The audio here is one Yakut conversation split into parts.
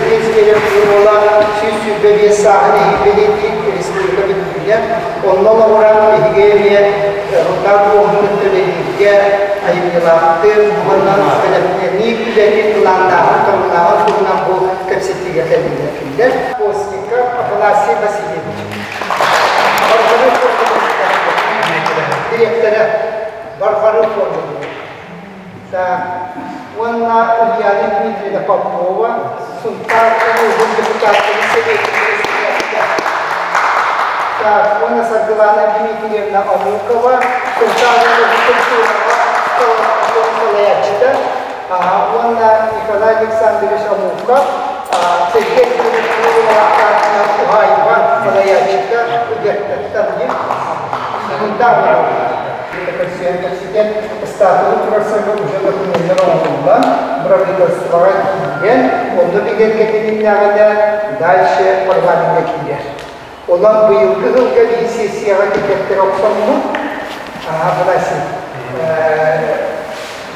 Сергей Зверев уола 125 сааһын эһиги республика бүтүннүүнэн онно олоҕуран биһиги эмиэ Рутан уоһунун төлөбүргэ айымньылаахтык уонна бэлэмнэнии үлэтин былааннааҕын торумнааҕын туһунан бу кэпсэтиигэ кэллилэр кинилэр. Постников Афанасий Васильевич. Барҕарыы фондун дириэктэрэ Барҕарыы фондун уонна Ульяна Дмитриевна Попова, Сунтаар улууһун депутаттарын сэбиэтин председателэ. Так, уонна Саргылана Дмитриевна Омукова, Сунтаар улууһун культураҕа салайааччыта, уонна Николай Александрович Омуков, Сергей уһаайба салайааччыта Убертаттан Сунтаар Көрсүөн ыстаатыгы турарсарга уже докуменнар оҥоһуллан, бырабыыталыстыбаҕа киирэн, онно бигэргэтилиннэҕинэ дальше парламеҥҥа киирэр. Онон быйылгы сылга биир сессияҕа киллэртэрэ охсоммут, Афанасий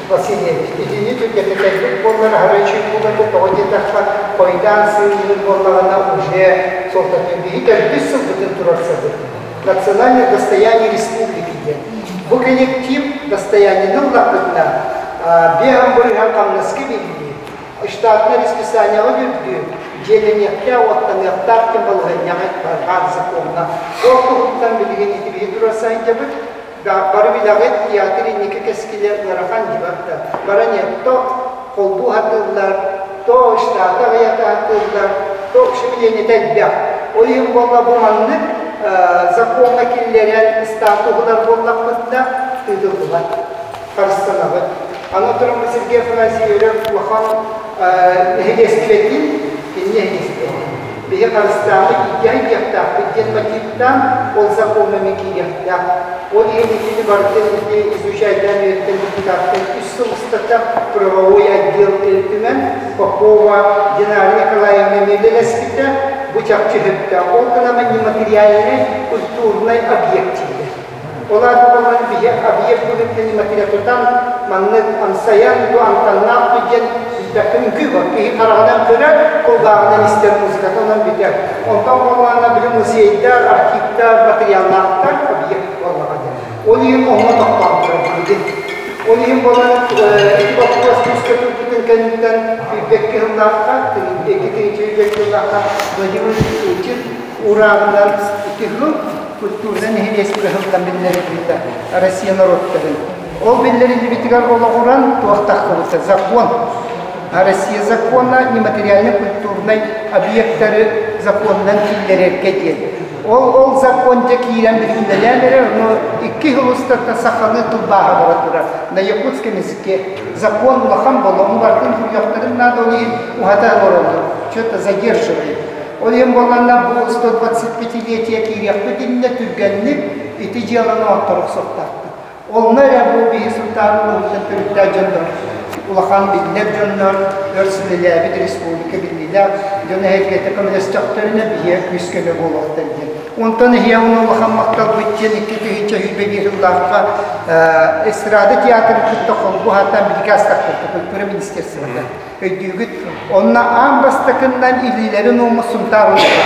Васильевич, итини түргэтэтэрбит буоллар аһара үчүгэй буолар тоҕо диэтэххэ, хойутаан сыыллыыр буоллаҕына уже суолтатын биһи төрдүс сылбытын турарсабыт. Национальное достояние республики диэн. Бу коллектив достояниены ыллахпытына, биэһэн бырыһан хамнаска биллии, штатнай расписаниеҕа үрдүү, дьиэлэниэхтээх, уоттаныахтаах диэн балаһыанньаҕа барҕаан законна. Ол туһуттан билигин ити биһи турар сайдабыт, бары билэҕит, театр инники кэскилэ ыарахан дебатта. Баран то холбуу сатыыллар, то штаты аҕыйата сатыыллар, то шевелениетэ элбэх. Ол иһин буолла бу маннык закоҥҥа киллэрэн статуһулар буоллахпытына тыытыллыбат, харыстанабыт. Аны туран бу Сергей Афанасьевич улахан нэһилиэстибэтин, кини нэһилиэстибэтин биһи харыстааммыт иитиһэн диэхтээхпит диэн мотивтаан ол закоҥҥа эмиэ киириэхтээх. Ол иһин итини барытын ити изучайдаан үөттэн депутаттар үс сыл устата правовой отдел Ил Түмэн Попова Динара Николаевна эмиэ үлэлэспитэ бу чахчы сөптөөх. Ол гынан нематериальнай культурнай объект дииллэр. Ол аата буолан биһи объект быһыытынан нематериатутан маннык амсайан бу амтаннаах бу диэн билбэккин үҥкүү бар. Киһи хараҕынан көрөр, кулгааҕынан истэр музыката онон бүтэр. Онтон буоллаҕына били музейдар, архивтар, материаллаахтар объект буоллаҕа диэн. Ол иһин оһоҥо тохтоон турар билигин. Ол иһин буолан ити боппуруос күүскэ турбутун кэнниттэн билбэккэ сыллаахха, 2 сыллаахха Владимир Путин урааҕынан ити сыл культурнай нэһилиэстибэ сылтан биллэриллибитэ Россия норуоттарын. Ол биллэриллибитигэр олоҕуран туох тахсыбыта закон. Россия закона нематериальнай культурнай объектары законунан киллэрэргэ диэн. Ол ол закон дьэ киирэн бүтүннэлээн эрэр, но икки сыл устата сахалыы тылбааһа бара турар. На якутском языке закон улахан буолла, ону барытын суруйуохтарын наада, ол иһин уһата олороллор, что-то задерживает. Ол иһин буолланна бу 125-летие киириэхпит иннинэ түргэнник ити дьыаланы оҥотторо охсуохтаахпыт. Онно эрэ бу биһи Сунтаар улууһуттан төрүттээх дьоннор, улахан биллэр дьоннор, өр үлэлээбит республика биллиилээх дьон эһэргэтэ көмөлөстөхтөрүнэ биһиэ күүс-көмө буолуохтар диэн. Онтон эһиэ уна улахан махталбыт диэн 2021 сыллаахха эстрада театрын кытта холбуу сатаан бирикээс тахпыта культура министерствота. Өйдүүгүт? Онно аан бастакыннан илиилэрин ууммут Сунтаар улууһа.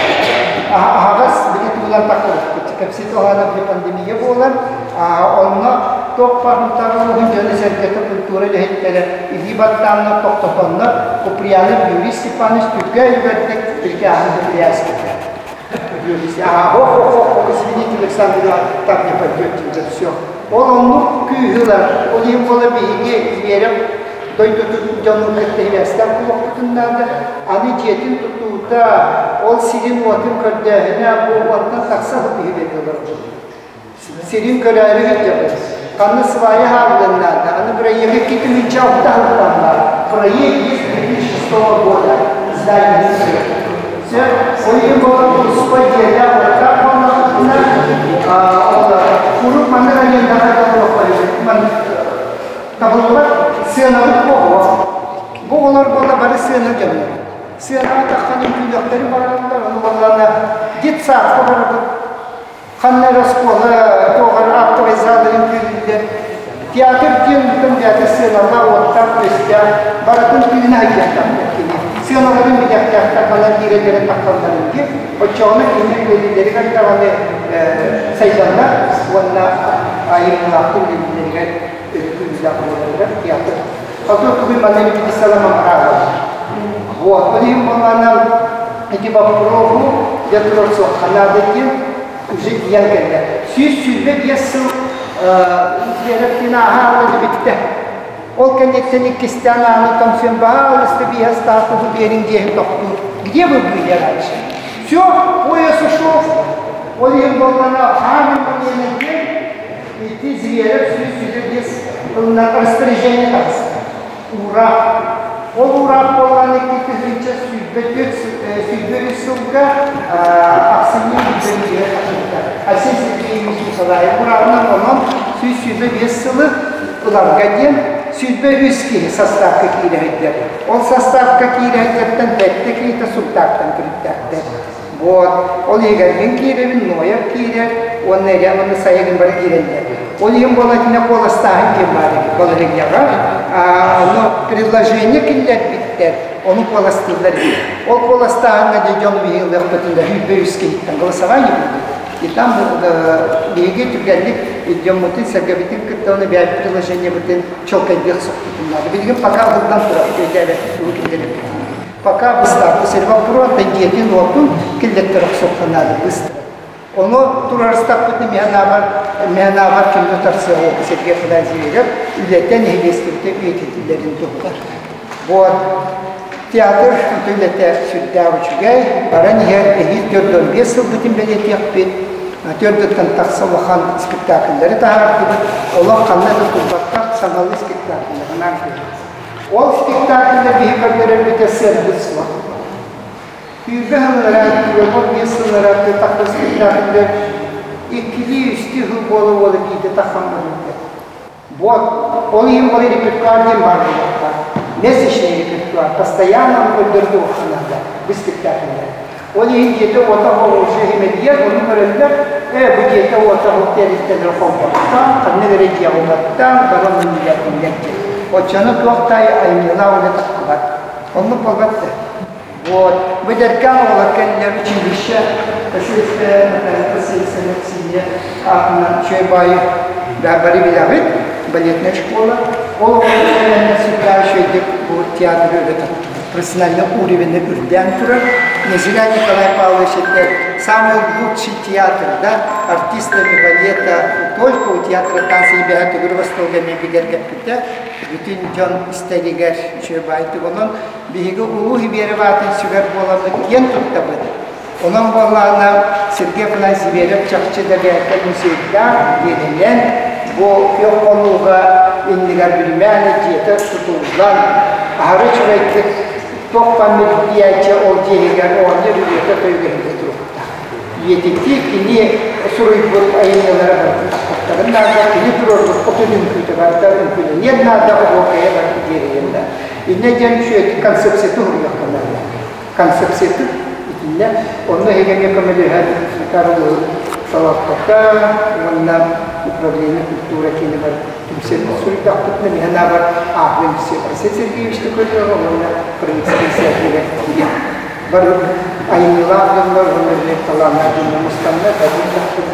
Аһаҕас били тугунан тахсыбыппыт. Кэпсэтии уһаана били пандемия буолан, онно туох баар Сунтаар улууһун дьоно-сэргэтэ культура үлэһиттэрэ илии баттааннар тохтотоннор Куприянов Юрий Степанович түргэн үлүгэрдик бирикээһин бирикээспитэ. Ох, извините, Александр Иванович, так не пойдет, это все. Ол оннук күүһү ылар. Ол иһин буола биһиги үөрэх дойдутун дьонун кытта сибээстээх буолуохпутун наада. Аны дьиэтин тутуута, ол сирин-уотун көрдөөһүнэ бу уонтан тахса сыл иһигэр олорбут. Сирин көрөөрү сылдьабыт. Ханна свая хааллын наада. Аны проект 2006 сылтан баар. Проект есть 2006 года. Здание Сөп. Ол иһин буолан туспа дьиэлээх уоттаах буоллахпытына, куруук маннык арендаҕа да маннык табыллыбат сыанабыт буолуо. Бу оҕолор буолла бары сыана дьоннор. Сыанаҕа таххан үҥкүүлүөхтэрин баҕараллар, ону буоллаҕына детсадка барабыт. Ханна эрэ оскуола туох эрэ актовай залларын үҥкүүлүүллэр. Театр диэн бүтүн бэйэтэ сыаналаах, уоттаах, күөстээх, барытын тыына айыахтаахтар кини. Сыаналарын билиэхтээхтэр ханан киирэллэрин таххалларын диэн, оччоҕуна кини үлэлииллэригэр даҕаны сайданнар уонна айымньылаахтык үлэлииллэригэр өрүкүллэх буоларыгар театр. Хоту тугуй манна репетициялар мамараалар. Вот, ол иһин буоллаҕына ити боппуруоһу дьэ туруорсуохха наада диэн уже тиийэн кэллэ. 125 сыл Зверевкин ааһа бүттэ. Ол кэнниттэн иккистээн ааны тоҥсуйан баалыста биэһэ статуһу биэриҥ диэһин тохтуур. Где вы были раньше? Все, пояс ушел. Ол иһин буоллаҕына хаамын диэн ити Зверев 125 ылынан распоряжение таҕыста. Уураах. Ол уураах буоллаҕына 2024 сүүрбэ үс сылга ахсынньы бүтэригэр тахсыбыта. Айсен Сергеевич Николаев уурааҕынан онон 125 сылы ыларга диэн 123 киһи састаапка киирэһэллэр. Ол састаапка киирэһэллэртэн сэттэ киһитэ Сунтаартан төрүттээхтэр. Вот. Ол иһигэр мин киирэбин, Ноев киирэр уонна Илья уонна Сайыгын бары киирэллэр. Ол иһин буолатина куоластааһын диэн баар эбит балаһыанньаҕа. Ону предложение киллэрбиттэр, ону куоластыыллар эбит. Ол куоластааһыҥҥа дьэ дьон биһиги ылыахпытын да 103 киһиттэн голосование будет. И там биһиги түргэнник дьоммутун, сэргэбитин кытта ону бэйэбит предложениебытын чуолкайдыах сохпутун наада. Билигин пока ылыллан турар, өйдөөбөппүт, тугу киллэрэрбитин. Пока быстааппы сирбаппыруон дьиэтин уотун киллэттэр охсуохха наада быстро. Ону турарыстаппытын миһанаабар кимни утарсыа Сергей Афанасьевич үлэтэ нэһилиэстибитэ үйэтитиллэрин туһугар. Вот театр үлэтэ сүрдээх үчүгэй, баран иһэр эһиил 45 сылбытын бэлиэтиэхпит, төрдүттэн тахса улахан спектакльлэри таһаардыбыт, олох ханна да турбаттах саҥалыы спектакльлэринэн көрөбүт. Ол спектакльлэр биһи көрдөрөрбүтэ сыарбыт суох. Сүүрбэ сыллара, 25 сыллара тахса спектакльлэр иккилии-үстүү сыл буола-буола биирдэ тахсан барбыттар. Вот, ол иһин ол репертуар диэн баар буолуохтаах. Месячный репертуар, постоянно көрдөрдө наада бу спектакльлэр. Ол иһин дьиэтэ-уота уже химедийэр, ону көрөллөр, ээ бу дьиэтэ-уота ол тэрилтэлэр холботтон, ханна эрэ дьиэҕэ баран мунньуллар диэн. Оччону туох да айымньылаах үлэ тахсыбат. Оннук буолбат да. Вот. Бу эдэркээн оҕолор кэллэр училище Каширская Наталья Васильевна аатынан үчүгэй баайы бары билэҕит, балетная школа. Ол оҕолор кэлэннэр сүрдээх үчүгэйдик бу театры үлэ профессиональный уровень үрдээн турар. Не зря Николай Павлович это самый лучший театр, да, артистами балета, только у театра танца ебеһэ төгүр остуолга эмиэ бигэргэппитэ. Бүтүн дьон истэригэр үчүгэй баайтык. Онон биһиги улуу Сибиэрэп аатын сүгэр буоламмыт киэн туттабыт. Онон буоллаҕына Сергей Афанасьевич Зверев чахчы да бэйэтэ музейдаах дьиэлэнэн бу күөх хонууга иннигэр бүрүмээнэ дьиэтэ тутуллан аһары үчүгэйдик туох ханнык диэччи ол дьиэһигэр оҕонньор үйэтэ тойуга туруохтаах. Үйэтитии кини суруйбут айымньылара барытын наада, кини туруорбут хотун үҥкүүтэ барыта үҥкүүлэниэн наада, оһуокайа барыта дьиэрэйиэн наада. Инньэ диэн үчүгэйдик концепцияты уһуйуохха наада. Концепцияты итиннэ онно эһиги эмиэ көмөлөһөн Сунтаар улууһун салалтата уонна управление культура киинигэр түмсэн суруйдахпытына мин санаабар ааҕыам Алексей Сергеевичты көрүөҕэ уонна Крымскай сэргигэ диэн бары айымньылаах дьоннор уонна билэр талааннаах дьоннор мустаннар бары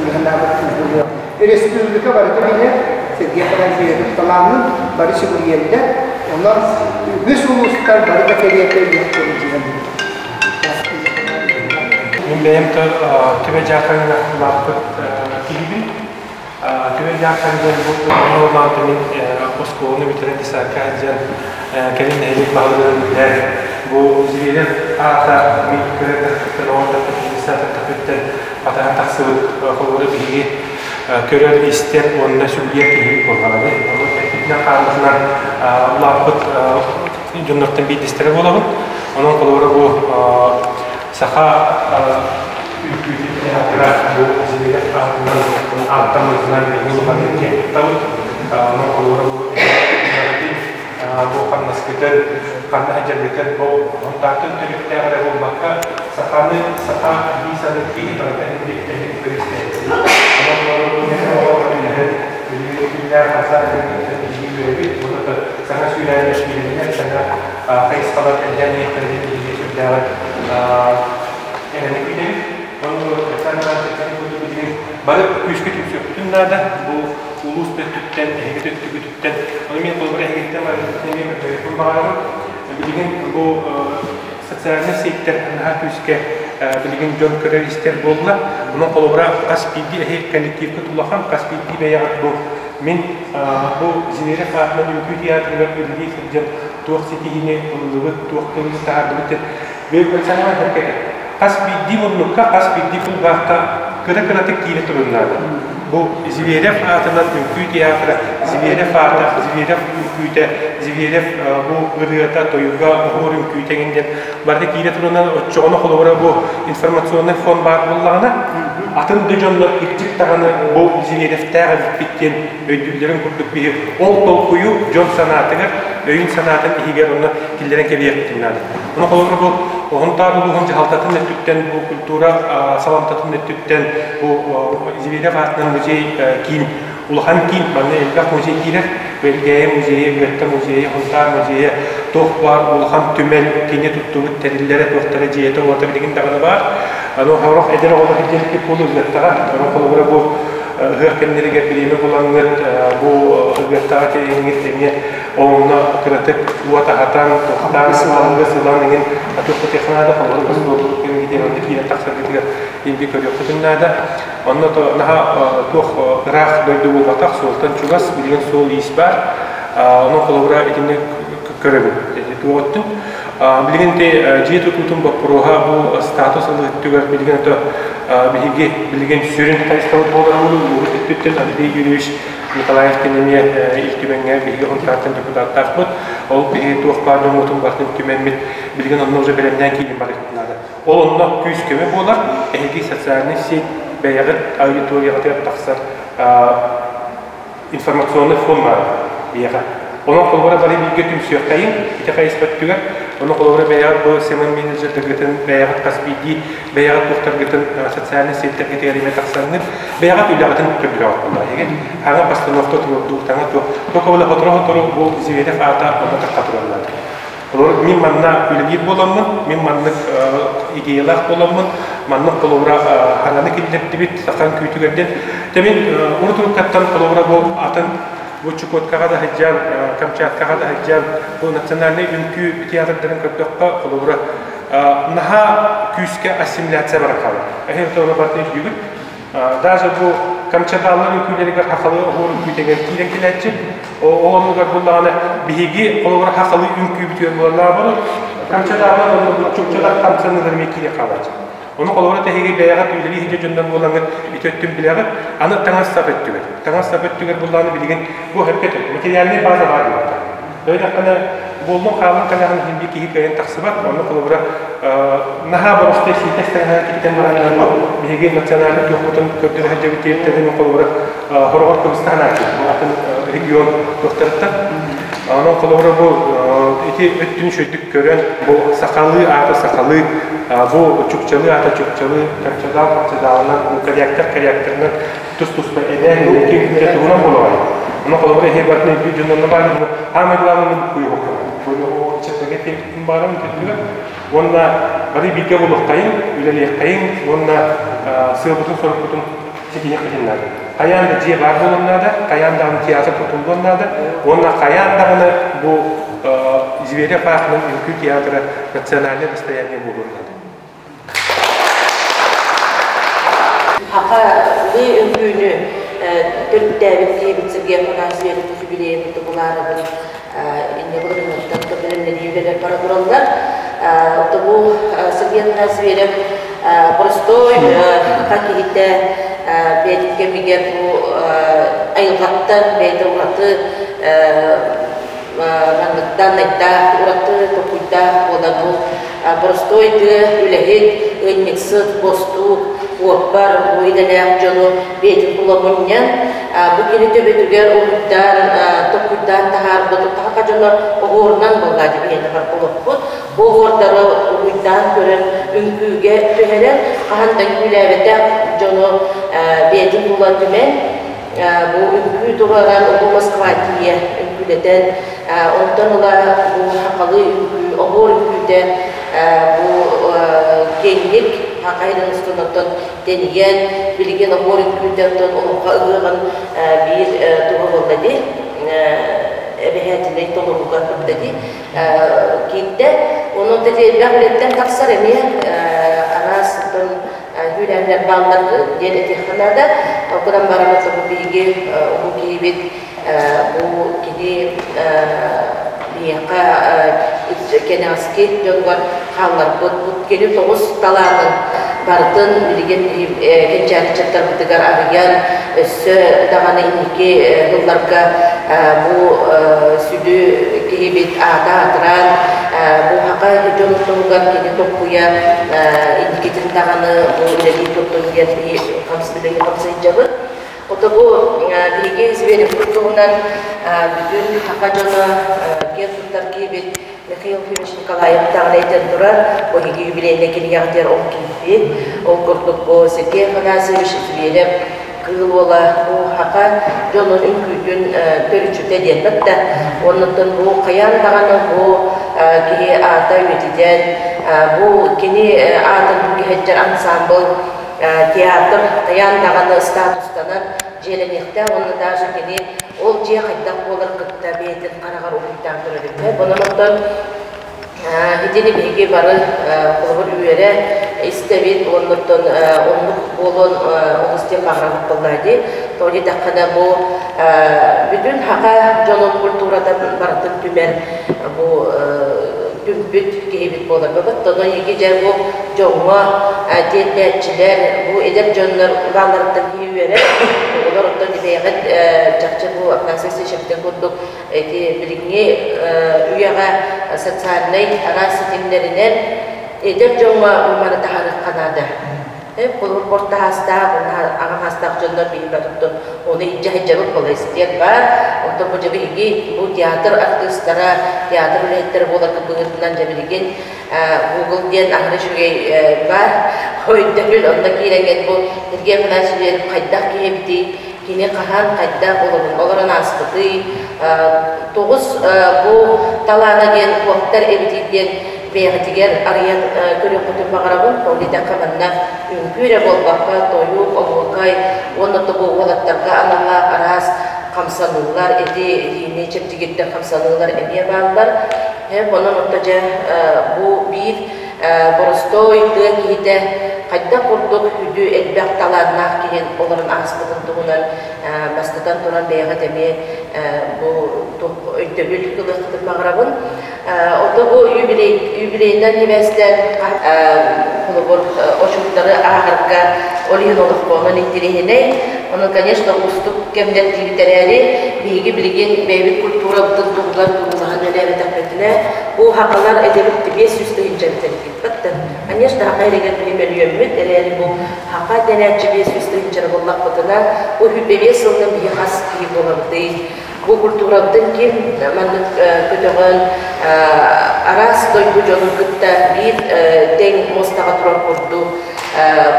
мин санаабар күүһүрүөх республика барыта билэр Сергей Афанасьевич талаанын бары сүгүрүйэллэр онон үгүс улуустар бары да кэриэтэ үөхтэрин дьиһэн. Мин бэйэм Түбэ Дьаакаҥҥа улааппыт киһибин. Түбэ Дьаакаҥ диэн бу улаатан мин оскуоланы бүтэрэн десантка сылдьан кэлин нэһилиэк баһылыгын билэр. Бу Зверев аата мин көрөр тахпыттан, оҕо тахпыттан хатаһан тахсыбыт холобура биһиги көрөр, истэр уонна сүгүрүйэр киһибит буоллаҕына, ону эппитинэн-хааммытынан улааппыт дьоннортон биирдэстэрэ буолабын. Онон холобура бу саха үҥкүүтүн театра бу Зверев аатынан ааттаммытынан биһиги улаханнык киэн туттабыт. Онон холобура бу бу хамнаскытын, ханна сылдьаргытын бу Һунтаартан төрүттээх эрэ буолбакка, саханы саха дии саныыр киһи барыта эһиги көрүстээччи. Онон үлэһит Билигин күннээх хамсааһын биһиги үөрэбит, уонна саҥа сүүрээннэр киирэннэр, саҥа хайысхалар элбээн иһиэхтэрин биһиги сүрдээҕин эрэнэ күүтэбит. Ону билигин бары күүскэ түмсүөхпүтүн наада. Бу улуус да өттүттэн, эһиги да өттүгүтүттэн. Ону мен холобура эһигиттэн барыгытыттан эмиэ көрдөһүөхпүн баҕарабын. Билигин бу социальнай сеттэр наһаа күүскэ билигин дьон көрөр-истэр буолла. Онон холобура хас биирдии эһи коллективкыт улахан, хас биирдии бэйэҕит бу мин бу Зверев аатынан үҥкүү театрыгар үлэлии сылдьан туох ситиһиини ыллыбыт, туох тылы таһаардыбыт диэн бэйэм кэтэ. Хас биирдии муннукка, хас биирдии кулгаахха кыра-кыратык киирэ турун наада. Бу Зверев аатынан үҥкүү театра, Зверев аата, Зверев үҥкүүтэ, Зверев бу ырыата, тойуга, оһуор үҥкүүтэ эҥин диэн барыта киирэ турунан оччоҕуна холобура бу информационный фон баар буоллаҕына, атын да дьоннор кырдьык даҕаны бу Зверевтээх эбиппит диэн өйдүүллэрин курдук биһи ол толкуйу дьон санаатыгар, өйүн-санаатын иһигэр онно киллэрэн кэбиһиэхпитин наада. Ону холобура бу Оһунтаар улууһун дьаһалтатын өттүттэн, бу культура саламтатын өттүттэн, бу Зверев аатынан музей киин, улахан киин, манна элбэх музей киирэр. Элгээйи музейа, Үөттэ музейа, Хонтаар музейа, туох баар улахан түмэл, кини туттубут тэриллэрэ, туохтара дьиэтэ уота билигин даҕаны баар. Аны сорох эдэр оҕолор илдьэликпит буолуо Ыгыаттаҕа. Ону холобура бу ыһыах кэмнэригэр бириэмэ булаҥҥыт бу Ыгыаттаҕа кэлиҥҥит эмиэ Онно кыратык уот аһатан, тохтоон, алгыс ылан иҥин атыылатыахха наада, холобур остуолбут кэмигитигэр онно киирэн тахсаргытыгар инди көрүөххүтүн наада. Онно то наһаа туох ыраах дойду буолбатах, суолтан чугас, билигин суол-иис баар. Онон холобура итинник көрөбүн. Туох өттүн. Билигин ти дьиэ тутуутун боппуруоһа бу статус ылыыттыгар билигин то биһиги билигин сүрүн хайысхабыт буолар улууһу өттүттэн Андрей Юрьевич Николаев эмиэ Ил Түмэҥҥэ биһиги Хонтаартан депутаттаахпыт. Ол биһиги туох баар дьоммутун барытын түмэммит билигин онно уже бэлэмнээн киирин барыахпыт наада. Ол онно күүс-көмө буолар. Эһиги социальнай сеть бэйэҕит аудиторияҕытыгар тахсар информационный фон баар биһиэхэ. Онон холобура бары бииргэ түмсүөххэйиҥ ити хайысха өттүгэр. Ону холобура бэйэҕит бу SMM менеджердэргитин бэйэҕит хас биирдии бэйэҕит туохтаргытын социальнай сеттэргитигэр эмиэ тахсаҥҥыт бэйэҕит үлэҕитин көрдөрөҕүт буоллаҕа хаҥа постановка туруордуу таҥа туох только бу сотору-сотору бу Зверев аата онно тахха тураллар. Олор мин манна үлэлиир буоламмын, мин маннык идеялаах буоламмын, маннык холобура хаҥаны киллэрдибит сахан күүтүгэр диэн. Тэ мин урут-уруккаттан холобура бу атын бу Чукоткаҕа да сылдьан, Камчаткаҕа да сылдьан бу национальнай үҥкүү театрдарын көрдөххө холобура наһаа күүскэ ассимиляция баран хаалар. Эһиги тоҕо барытын өйдүүгүт. Даже бу Камчаталлар үҥкүүлэригэр хахалы оһуор үҥкүүтэгэр киирэн кэлээччи. Ол оннугар буллаҕына биһиги холобура хахалы үҥкүүбүтүгэр буоллаабын Камчаталлар онно чукчалар хамсаныылар эмиэ киирэн хаалааччы. Ону холобура тэһиги бэйэҕит үлэлии сылдьар дьоннор буолаҥҥыт ити өттүн билэҕит. Аны таҥас-сап өттүгэр. Таҥас-сап өттүгэр буллаҕына билигин бу өппөтө материальнай база баар буолбатах. Өйдөххүнэ буоллун хаалын таҥаһын иһин биир киһи кыайан тахсыбат. Онно холобура наһаа боростуой сиитэс таҥаһын киттэн баран биһиги национальнай туохпутун көрдөрө сылдьабыт диэбиттэрин холобура хороҕор кыбыстаан аатыы атын регион туохтарыттан. Онон холобура бу ити өттүн үчүгэйдик көрөн бу сахалыы аата сахалыы, бу чукчалыы аата чукчалыы, камчадаал камчадаалынан, корректор корректорынан тус-туспа эбээн киһи туһунан буолаҕай. Ону холобура эһиги барытын өйдүү дьоннорно баар самое главное куйуһук чэппэгэ тиэппитин баарым төттүгэр уонна бары бииргэ буолуоххайын, үлэлиэххэйин уонна сыалбытын-сорукпутун ситиһиэхпитин наада. Хайаан да дьиэ баар буолуон наада, хайаан даҕаны театр тутуллуон наада уонна хайаан даҕаны бу Зверев аатынан үҥкүү театра национальное достояние буолуон наада. Сахалыы үҥкүүнү төрүттээбит киһибит Сергей Афанасьевич юбилейын тубулаарыбын инньэ былырыҥҥыттан бэлэмнэнии үлэлэр бара тураллар. Бу Сергей Афанасьевич простой саха киһитэ бэйэтин кэмигэр бу айылҕаттан бэйэтэ ураты манныктан найдаах ураты толкуйдаах буолан бу боростуой тыа үлэһит, ыанньыксыт, бостуук, уоппар, бу идэлээх дьону бэйэтин тула мунньан, бу кини төбөтүгэр уһуктаан, толкуйдаан таһаарбыт таха дьоно оһуорунан буоллаа биһиэнэ олохпут. Бу оһуордары уһуйдаан көрөн, үҥкүүгэ түһэрэн, хаһан да үҥкүүлээбэтэх дьону бэйэтин тула түмэн, Бу үҥкүү туһаран Улуу Москва тиийэ үҥкүүлэтэн, онтон ыла бу сахалыы үҥкүү, оһуор үҥкүүтэ бу киэҥник Саха сирин устун оттон тэнийэн, билигин оһуор үҥкүүтэ оттон олоҥхо ыһыаҕын биир туһа буолла дии, эбэһээтинэй толорууга турда дии киирдэ. Онон элбэх үлэттэн тахсар эмиэ араас оттон күүрээннэр бааллар диэн этиэххэ наада. Ол гынан баран бу биһиги улуу киһибит бу кини биһиэхэ кэнэҕэски дьонугар хаалларбыт бу кини тоҕус талаанын барытын билигин кэнчээри ыччаттарбытыгар арыйан өссө даҕаны инники сылларга бу сүдү киһибит аата аатыран бу саха дьонун туһугар кини толкуйа инникитин даҕаны бу үлэлии турдун диэн биһиги хамсыйдьабыт. Ото бу биһиги Зверевпут туһунан бүтүн саха дьоно киэн туттар киһибит Михаил Ефимович Николаев даҕаны этэн турар, бу биһиги юбилейнай кинигэҕитигэр ол киирбит. Ол курдук бу Сергей Афанасьевич Зверев Кыыл Уола бу саха дьонун үҥкүүтүн төрүччүтэ диэн да. Оннуттан бу хайаан даҕаны бу киһи аата үйэтитэн, бу кини аатын киһэччэр ансамбл, театр хайаан даҕаны статустанан дьиэлэниэхтээх уонна даже кини ол дьиэ хайдах буолар кытта бэйэтин хараҕар уһуйтаан көрөр эбит. Онон оттон итини биһиги бары холобур үөрэ истэбит уоннуттан оннук буолуон олус диэн баҕарабыт буоллаа дии. Тоҕо диэтэххинэ бу бүтүн саха дьонун культуратын барытын түмэр бу түмпүт киһибит буолар. Онон эһиги дьэ бу дьоҥҥо тиэрдээччилэр, бу эдэр дьоннор баалларыттан киһи үөрэр. Оҕолор оттон бэйэҕит чахчы бу Афанасий Алексеевич курдук ити билиҥҥи үйэҕэ социальнай араас ситимнэринэн эдэр дьоҥҥо маны таһаарыахха наада. Холобур, орто саастаах уонна аҕам саастаах дьоннор биһиги барыттан ону илдьэ сылдьабыт балайыстыар баар. Онтон бу дьэ биһиги бу театр артыыстара, театр үлэһиттэрэ буоларга быһыытынан дьэ билигин Google диэн аһары үчүгэй баар. Өйдөбүл онно киирэҥҥит бу Сергей Афанасьевич хайдах киһи эбитий, кини хаһан хайдах олорун олорон ааспытый, тоҕус бу талаана диэн туохтар эбитий диэн бэйэҕитигэр арыйан көрүөххүтүн баҕарабын. Ол диэтэххэ манна үҥкүү эрэ буолбакка, тойук, оһуокай уонна тобу уолаттарга аналлаах араас хамсаныылар, эти этиини чэбдигирдэр хамсаныылар эмиэ бааллар. Онон отто дьэ бу биир боростуой тыа киһитэ хайдах курдук үдү элбэх талааннаах киһи олорон ааспытын туһунан бастатан туран бэйэҕит эмиэ бу өйдөбүл ылыаххытын баҕарабын. Ото бу юбилейынан сибээстээн холобур очурдары ааҕарга ол иһин олохпоонон интириэһинэй. Онон, конечно, уустук кэмнэр диибит эрээри, биһиги билигин бэйэбит культурабытын туһугар туруулаһан үлэлээбэтэхпитинэ, бу сахалар эдэбит 500 тыһыынча эбит Конечно, саха эригэр биһи мөлүйүөммүт эрээри бу саха дэнээччи 500 тыһыынча буоллахпытына, бу 25 сылынан биһи хас киһи буолабытый? Бу культурабытын ким маннык көтөҕөн араас дойду дьонун кытта биир тэҥ муостаҕа турар курдук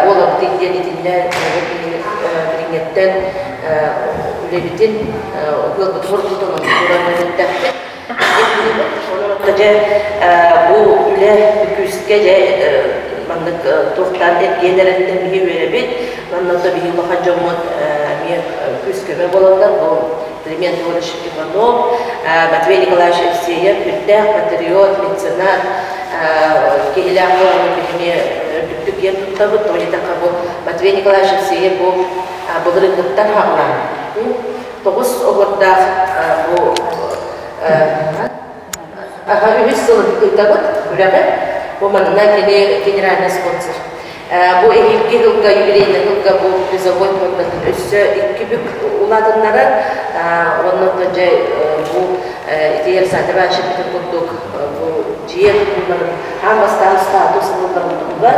буолабытый диэн итиннэ билиҥҥэттэн үлэбитин ыалбыт хордутун туран эттэхпит. Онон дьэ бу үлэ күүскэ дьэ маннык туохтаан эргиэн эрэттэн биһи үөрэбит. Манна то биһи улахан дьоммут эмиэ күүс-көмө буолаллар. Бу Климент Иванович Иванов, Матвей Николаевич Евсеев үрдээх патриот, меценат, киһилээх буолан биһини үрдүктүк киэн туттабыт. Тоҕо диэтэххэ бу Матвей Николаевич Евсеев бу былырыыҥҥыттан хаалан тоҕус оҕурдаах бу үһүс сылын ыытабыт үрэҕи. Бу манна кини генеральный спонсор. Бу эһиилги сылга юбилейный сылга бу призовой фондатын өссө икки бүк улаатыннарар. Уонна дьэ бу ити Александр Иванович эппитин курдук бу дьиэ тутууларын аан бастаан статус ылылларын туһугар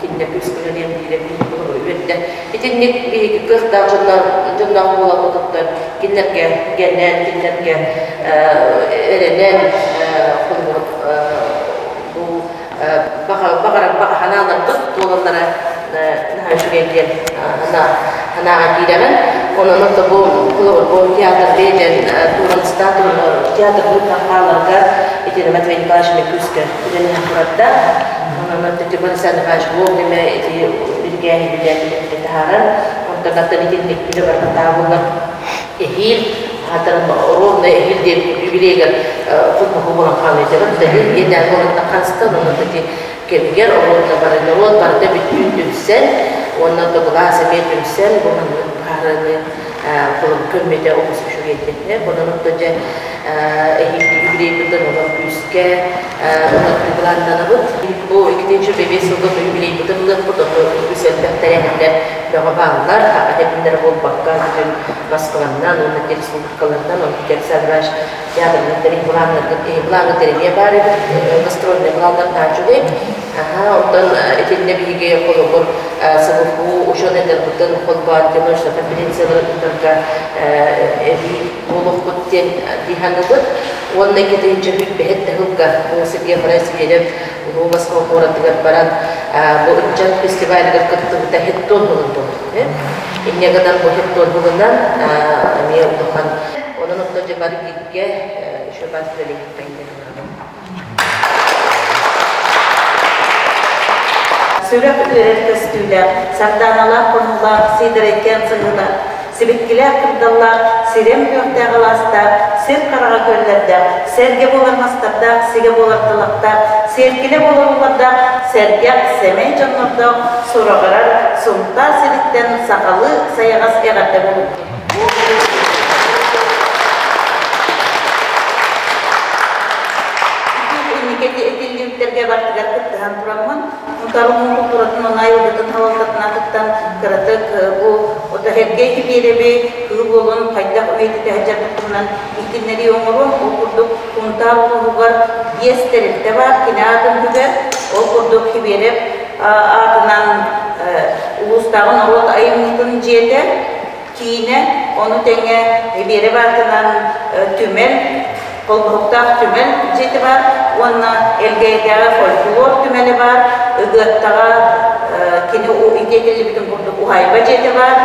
кинилэр күүскүнэн биирэ үөрдэ. Итинник биһиги кыахтаах дьонноох буоламмытыттан кинилэргэ гэнэн, кинилэргэ эрэнэн холобур бу баҕарар баҕа санааларбыт туолаллара наһаа үчүгэй диэн санааҕа киирэҕин. Онон ото бу бу театр бэйден туран статуны театр хааларга итини Матвей Николаевич Мекүскэ үлэлэһэн турарда. Онон ити Борис Николаевич вовремя ити билгээһи билээтилэри таһааран, онтон аттан итинник үлэ барбатаа буолар эһиил аатыран ровно эһиил диэн юбилейгар холбоһуу буолан хаалыйтарар. Иэдээн буолан хаста, онон ити кэмигэр оруолга бары норуот барыта бүттүүн түмсэн уонна былаас эмиэ түмсэн бу маннык быһаарыыны көммүтэ олус үчүгэй диэн. Онон оттон дьэ эһиилги юбилейбытын олох күүскэ былааннанабыт. Бу 2005 сылга юбилейбытын ылыахпыт, ону үгүс элбэх тэрээһиннэр бөҕө бааллар. Этэбиннэр буолбакка бүтүн Москваннан уонна республикаларынан, онтон Александрович театрынан былааҥҥа тэриниэ баар эбит, гастрольнай былааннар наачулай. Оттон итиннэ биһиги холобур СВФУ учуонайдарбытын холбоон научнай конференциялары ыытарга эбии буолуохпут диэн дии саныыбыт. Уонна 2005 сылга бу Сергей Афанасьевич Улуу Москва куоратыгар баран бу ыччат фестивалыгар кыттыбыта хеттон булун буолбут. Инньэ гынан бу хеттон булунан эмиэ улахан Онон оттон дьэ бары бииргэ еще бас үлэлиэхтээх. Сүрэх үөрэр көстүүлээх, сардааналаах хонуулаах, сиидэрэйкээн сыһыылаах, сибиккилээх кырдаллаах, сирэм күөхтээх алаастаах, сир хараҕа күөллэрдээх, сэргэ буолар мастардаах, сигэ буолар талахтаах, сиэркилэ буолар улардаах, сэргэх, сэмэй дьоннордоох, сураҕырар Сунтаар сириттэн сахалыы сайаҕас эҕэрдэ буолуохтун. Инники этиллибиттэргэ бартыгар кыттыһан тураммын, Мутарумун култууратын уонна айылгытын салалтатын атыттан кыратык бу Отоһэргэ Кипиэрэби кыыл уолун хайдах үйэтитэ сылдьарбыт туһунан иһитиннэрии оҥоруом. Ол курдук Сунтаар улууһугар биэс тэрилтэ баар, кини аатын сүгэр. Ол курдук Кибиэрэп аатынан улуустааҕы норуот айымньытын дьиэтэ, киинэ, ону тэҥэ Биэрэ баатынан түмэл, холбоһуктаах түмэл дьиэтэ баар уонна Элгээйитээҕи фольклор түмэлэ баар, Ыгыаттаҕа кини итиэтиллибитин курдук уһаайба дьиэтэ баар,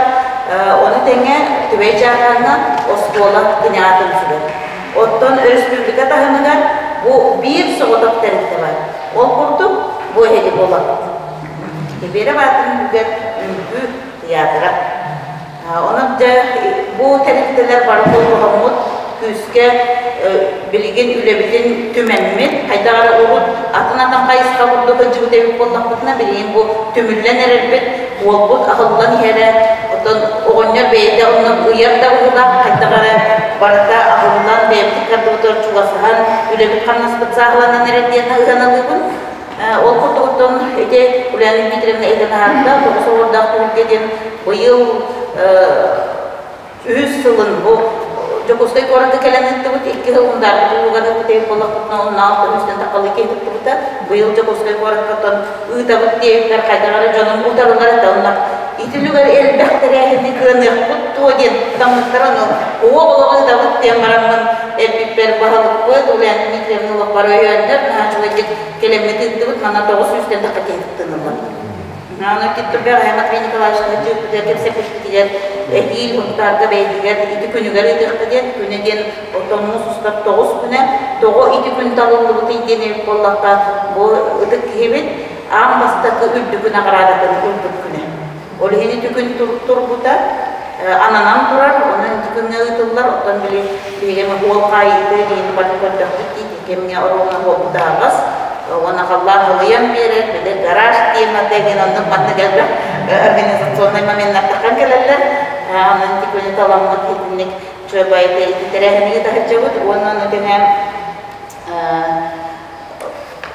ону тэҥэ Түбэй Дьаархаҥҥа оскуола кини аатын сүгэр. Оттон өрөспүүбүлүкэ таһымыгар бу биир соҕотох тэрилтэ баар. Ол курдук бу эһиги буолабыт. Биэрэ баатын үгэр үҥкүү тыйаатыра. Онон дьэ бу тэрилтэлэр бары холбоһоммут күүскэ билигин үлэбитин түмэммит, хайдах эрэ урут атын-атын хайысха курдук сылдьыбыт эбит буоллахпытына, билигин бу түмүллэн эрэрбит, уолбут аһыллан иһэрэ, оттон оҕонньор бэйэтэ онно ыйар да быһыылаах, хайдах эрэ барыта аһыллан, бэйэбит ыккардыбытыгар чугасыһан, үлэбит-хамнаспыт сааһыланан эрэр диэн ыһаналыыбын. Ол курдугуттан ити Ульяна Дмитриевна этэн аһарда, тоҕус оҕордоох түһүлгэ диэн быйыл үһүс сылын бу Дьокуускай куоракка кэлэн ыыттыбыт, икки сыл Мундаарбыт улуугар ыыппыт буоллахпытына, оннооҕор көмүстэн тахалыы киһи туттубута. Быйыл Дьокуускай куоракка ыытабыт диэбиппэр хайдах эрэ дьонум утарылар этэ онно итилүгэр элбэх тэрээһини кыаныахпыт дуо диэн таммыттар ону уох олох ыытабыт диэн бараммын эппиппэр баһылыкпыт Ульяна Дмитриевна олохпор өйөөннөр наһаа үчүгэйдик кэлэммит ыыттыбыт манна 900-тэн тахха киһи кыттыныллар. Аны киттурбэҕэ Матвей Николаевич дьыыппытыгар кэпсэппитигэр эһиил Һунтаарга бэйэтигэр ити күнүгэр ыытыахта диэн күнэ диэн оттон муус устар тоҕус күнэ тоҕо ити күн талыллыбытый диэн эбит буоллахха бу ытык киһибит аан бастакы үрдүкү наҕараадатын ылбыт күнэ. Ол иһин ити күн турбута ананан турар, онон ити күҥҥэ ыытыллар, оттон били биһиги уол хаайыыта диэни баран көрдөхпүт дии, ити кэмҥэ оруолна буолбута аҕыс, уонна халлаан ылыйан биэрэр, били гараж темата диэн оннук маннык элбэх организационнай моменнар таххан кэлэллэр. Онон ити күнү таламмыт итинник чуобайда ити тэрээһини таһырдьабыт уонна ону тэҥэ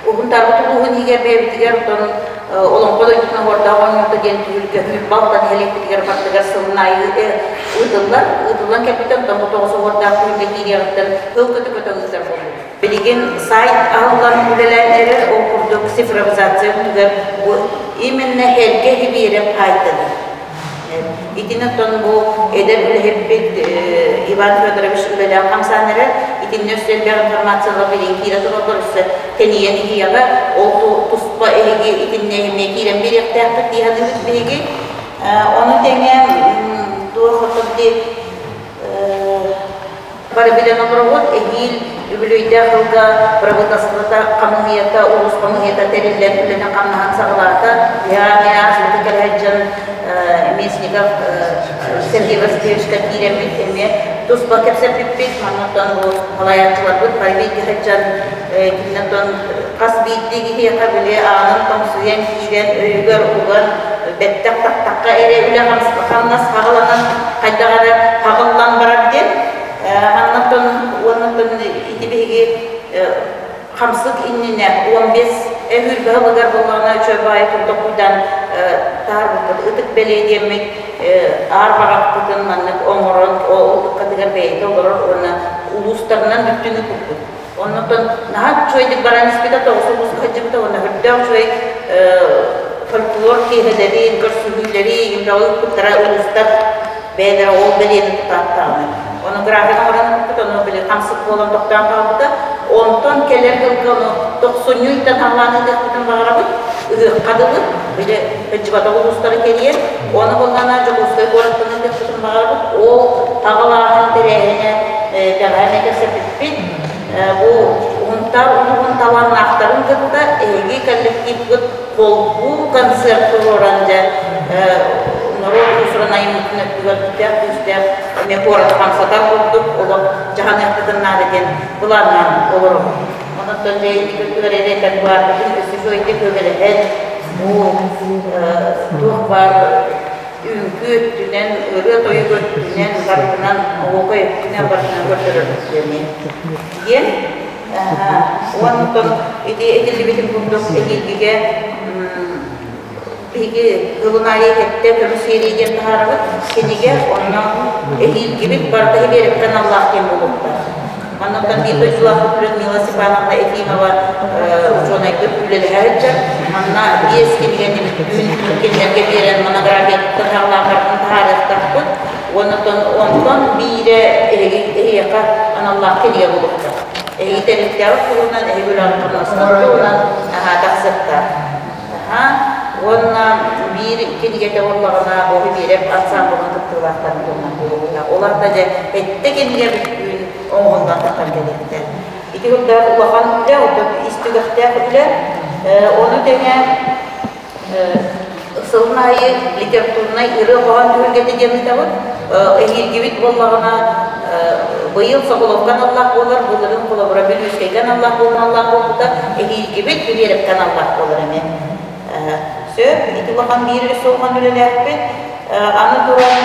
Уһун Тарбыт улууһун иһигэр бэйэбитигэр оттон Олоҥхо дойдутун оһуордаах оонньуута диэн түһүлгэ Балта нэһилиэкпитигэр бардыгар сылын аайы ыытыллар. Ыытыллан кэлбитэ оттон бу тоҕус оһуордаах түһүлгэ киириэҕиттэн ыл көтө-көтө ыытар буоллубут. Билигин сайт аһыллан үлэлээн эрэр, ол курдук цифровизация өттүгэр бу именно эргэ Сибиирэп сайтанар. Итини оттон бу эдэр үлэһиппит Иван Федорович үлэлээх хамсаан эрэр. Итиннэ өссө элбэх информациялар билигин киирэ тураллар, өссө тэнийэн иһиэҕэ. Ол туспа эһиги итиннэ эмиэ киирэн биэриэхтээхпит дии саныыбыт биһиги. Ону тэҥэ Туох оттон ди бары билэн олоробут, эһиил үбүлүөйдээх сылга правительствота хамыыһыйата, улуус хамыыһыйата тэриллэн үлэни-хамнаһын саҕалаата. Яа ааспыты кэлэһэдьэн Местников Сергей Васильевичка киирэммит эмиэ туспа кэпсэппиппит. Маннаттан бу салайааччыларбыт бары бииргэ сылдьан кининэн хас биирдии киһиэхэ били аанын тоҥсуйан киирэн өйүгэр уган бэттэх тахтахха эрэ үлэ хамнас хаҕыланан хайдах эрэ хаҕыллан барар диэн маннаттан уоннаттан ити биһиги хамсык иннинэ 15 эһүүр баһылыгар буоллаҕына үчүгэй баайы курдук таарбыппыт ытык бэлиэ диэммит аар баҕахпытын маннык оҥорон ол ытыккатыгар бэйэтэ олорор уонна улуустарынан бүттүнү куппут. Оннуттан наһаа үчүгэйдик баран испитэ, тоҕус улууска сылдьыбыта уонна үрдээх үчүгэй фольклор киэһэлэрин, көрсүһүүлэри, имбэҕи ыыппыттара улуустар бэйэлэрэ ол бэлиэни тутааттаҕына. Ону график оҥорон ыыппыт, ону били хамсык буолан тохтоон хаалбыта. Онтон кэлэр сылга ону тохсунньу ыйтан халлаан ыытыахпытын баҕарабыт, ыһыахха дылы, били сылдьыбатах улуустары кэрийэн, ону буоллаҕына Дьокуускай куораттан ыытыахпытын баҕарабыт. Ол аҕалааһын тэрээһинэ бэҕэһээ эмиэ кэпсэппиппит. Бу Уһунтаар улууһун талааннаахтарын кытта эһиги коллективгыт холбуу концерт туруоран дьэ норуот уусуран айымньытын өттүгэр күүстээх күүстээх эмиэ куораты хамсатар курдук олох дьаһаныахпытын наада диэн былааннаан олоробут. Онон дьэ инники өттүгэр эрэ этэр баарбытын өссө үчүгэйдик көмөлөһөн бу туох баар үҥкүү өттүнэн, ырыа-тойук өттүнэн, барытынан, оһуокай өттүнэн барытынан көрдөрөрбүт диэн. Онтон ити этиллибитин курдук эһиилгигэ биһиги сылын аайы кэттэ көмүс сиэрии диэн таһаарабыт кинигэ, онно эһиилгибит барыта иһиэрэптэн аллаах диэн буолуохтаах. Маннаттан биир дойдулаахпыт Людмила Степановна Ефимова учуонайдык үлэлэһэ сылдьар. Манна биэс кинигэни бүтүн кинилэргэ биэрэн монографиятыттан саҕалаан таһаарыахтаахпыт. Уонна онтон биирэ эһиэхэ аналлаах кинигэ буолуохтаах. Эһиги тэрилтэҕит туһунан, эһиги үлэҕит хамнаскыт туһунан тахсыахтаах. Уонна биир кинигэтэ буоллаҕына, Оһу биэрэп ансаамбылын кыттыылаахтарын туһунан буолуохтаах. Ол аата дьэ эттэ кинигэ бүттүүн оҥоһуллан тахсан кэлиэхтээх. Ити курдук улахан үлэ, оттон ис түгэхтээх үлэ. Ону тэҥэ сылын аайы литературнай ырыа-хоһоон түһүлгэтэ диэн ыытабыт. Эһиилгибит буоллаҕына быйыл Соколовка аналлаах буолар, былырыын холобура Бүлүүскэйгэ аналлаах буолан буолбута, эһиилгибит Билиэрэпкэ аналлаах буолар эмиэ. Сөп, ити улахан биир өссө улахан үлэлээхпит. Аны туран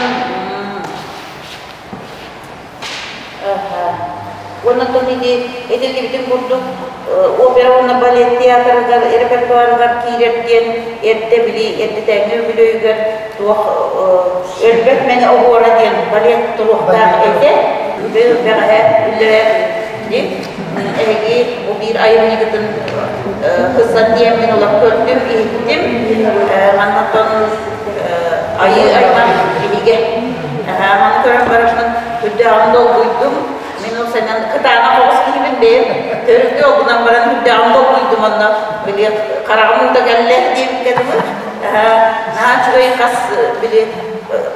Уонна оттон ити этиллибитин курдук опера уонна балет театрыгар репертуарыгар киирэр диэн эрдэ били эрдэтээҥҥи үбүлүөйүгэр туох өлбөт мэҥэ оһуора диэн балет туруохтаах этэ. Бэҕэһээ үллэрэ эһиги бу биир айымньыгытын хыссан диэммин олох көрдүм, иһиттим. Манна оттон айыы аймах биһигэ. Маны көрөн бараммын үрдээҕин долгуйдум. Мин ол санан кытаанах оҕус киһибин бэйэм төрүкү огунан баран үрдээҕин долгуйдум онно били хараҕым уута кэллэ диэбиккэ дылы. Наһаа үчүгэй хас били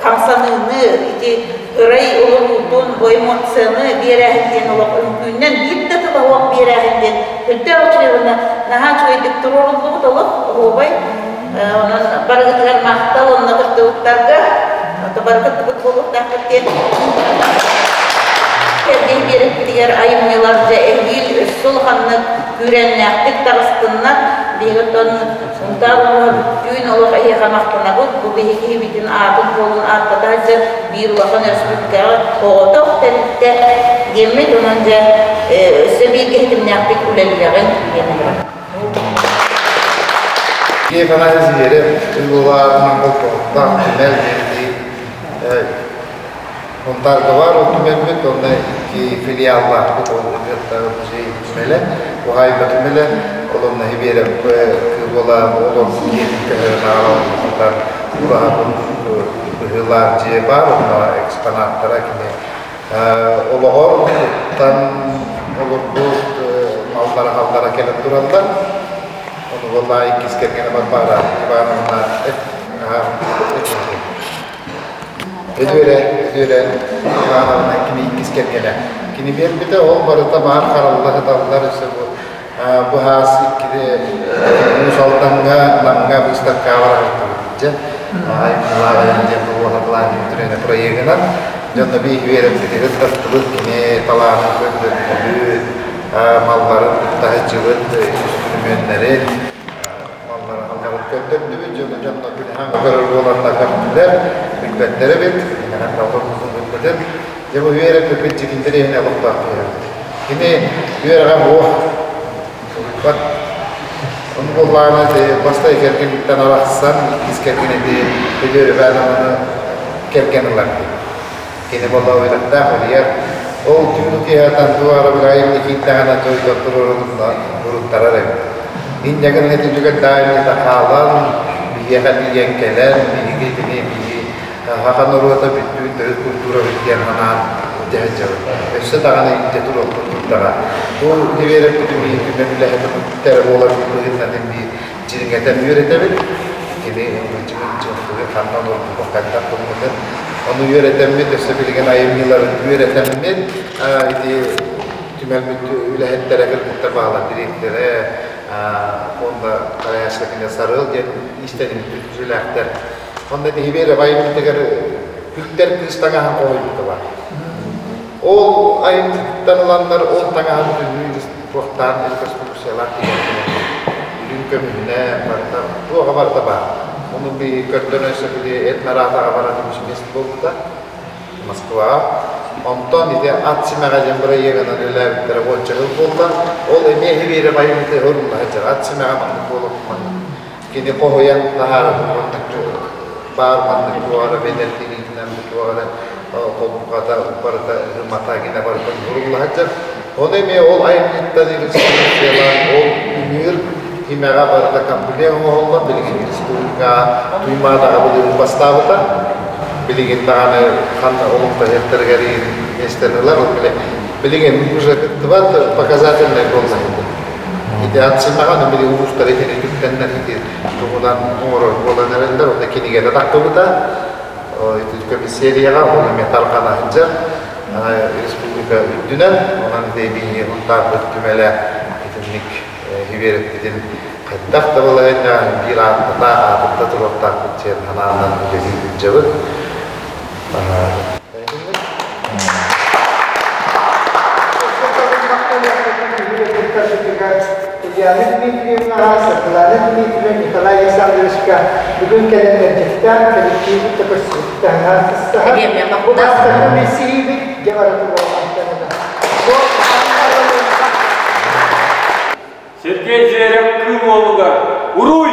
хамсаныыны ити ырай олоруутун бу эмоцияны биэрээһин диэн олох үҥкүүннэн биир да тыла суох биэрээһин диэн үрдээх үчүгэй уонна наһаа үчүгэйдик туруоруллубут олох оһуобай. Онон барыгытыгар махтал онно кыттыбыттарга, бары кыттыбыт буолуохтаахпыт диэн. Кэргэн биэрэппитигэр айымньылар дьэ эһиил өссө улаханнык күүрээннээхтик таҕыстыннар. Биһиги оттон Сунтаар улууһа бүттүүн олох эһиэхэ махтанабыт. Бу биһиги киһибитин аатын-суолун ааттата сылдьар биир улахан өрөспүүбүлүкэҕэ оҕотох тэрилтэ диэммит. Онон дьэ өссө бииргэ ситимнээхтик үлэлиэҕиҥ диэн ыҥырабыт. Киев анализ Ыллылаатынан холбоһуктаах түмэл диэн Унтаарга баар ол түмэлбит, онно икки филиаллаахпыт, ол музей түмэлэ, уһаайба түмэлэ, ол онно Хибиэрэп кыыл олор дьиэтин көһөрөн аҕалан ураһатын быһыылаах дьиэ баар, онно экспонаттара кини олоҕор туттан олорбут маллара-халлара кэлэн тураллар. Ону буоллаа иккис кэргэнэ Варвара Ивановна Эдүөрэ. Бөдүөрэ Ивановна кини иккис кэргэнэ. Кини биэрбитэ, ол барыта баар харалла сыталлар өссө бу быһаас иккини Уус Алдаҥҥа, Намҥа быыстапкаҕа барар дьэ айымньылаах айан диэн буолуохатылаан бүтүрэнэ проегынан дьонно биир үөрэппитигит тартыбыт кини талаанын көрдөрдүбүт малларын таһыччыбыт үстүрүмүөннэрин малларын алларын көрдөрдүбүт дьоно дьонно билиһэн көрөр буоланна көрдүлэр билбэттэр эбит билбэтин дьэ бу үөрэппиппит дьикинтэр иһин олохтоох кини үөрэҕэ буох Бат ону буоллаҕына ити бастакы кэргэниттэн арахсан, иккис кэргэн ити Өлүөр Ивановны кэргэн ылар дии. Кини буолла уйрахтаах улуйар. Ол түүн утуйаатан туох эрэ быраайым киирдэҕинэ дойдор туруорунна уруттарар эбит. Инньэ гынан ити үчүгэй даайымньыта хаалан, биһиэхэ тиийэн кэлэн, биһиги итини биһи Саха норуота бүттүүн төрүт культурабыт диэн анаан илдьэ сылдьабыт. Өссө даҕаны илдьэ туруохпут турдаҕа. Бу үөрэппитим иһитинэн үлэһитим буолар быһыытынан биир дьиҥэтэн үөрэтэбит. Кини ылбыччыгын ханна олорбутун, хайдах гыммытын. Ону үөрэтэммит, өссө билигин айымньыларын үөрэтэммит, ити түмэлбит үлэһиттэрэ кыргыттар баалар дириэктэрэ фонда Караяшкина Сарыал диэн иистэнньик түмсүүлээхтэр. Онно биһиги айымньытыгар күлтэр кыыс таҥаһын хоһуйбута бар. Ол айымньыттан ыланнар ол таҥаһын бүтүннүү туохтаан реконструкциялаах тигэн үрүҥ көмүһүнэ барыта туоҕа барыта баар. Ону би көрдөрөн сөбүлүү этнараатаҕа баран үгүс буолбута Москваҕа. Онтон ити ат симэҕэ диэн бырайыагынан үлэлээбиттэрэ уонча сыл буолла. Ол эмиэ иһириэрэ айымньыты ырылла сылдьар. Ат симэҕэ маннык буолуох маннык Кини хоһуйан таһаарар маннык баар маннык туох эрэ бэлэрдириитинэн бу туох эрэ холбуката барыта ымата гинэ барыта сурулла сылдьар. Ону эмиэ ол айымньыттан иллюстрациялаан ол үҥүүр тимэҕэ барыта комплект оҥоһуллан билигин республикаҕа Туймаадаҕа былырыын бастаабыта. Билигин даҕаны ханна олохтоһуохтарыгар миэстэни ылар. Ол билигин уже кыттыбат показательнай буолла. Ити ат-симэҕэ били улуустары итини түптэннэр ити туһунан оҥорор буолан эрэллэр. Онно кинигэтэ тахсыбыта. Ити комиссарияҕа ол эмиэ тарҕана сылдьар республика үрдүнэн. Онон ити биһиги Сунтаарбыт түмэлэ итинник үөрэппитин хайдах да балаһыанньаҕа биир ааттатаах аатырда туруохтаахпыт диэн санаанан үлэлии сылдьабыт. Ульяна Дмитриевнаҕа, Саргылана Дмитриевна, Николай Александровичка бүгүн кэлэн мэлдьэхтээн коллективбыт да көрсүбүттээҕэ сыстаһар. Бу бастакы билсиһиибит дьэ бара туруорбаттанына. Сергей Зверев кыым уолугар Уруй!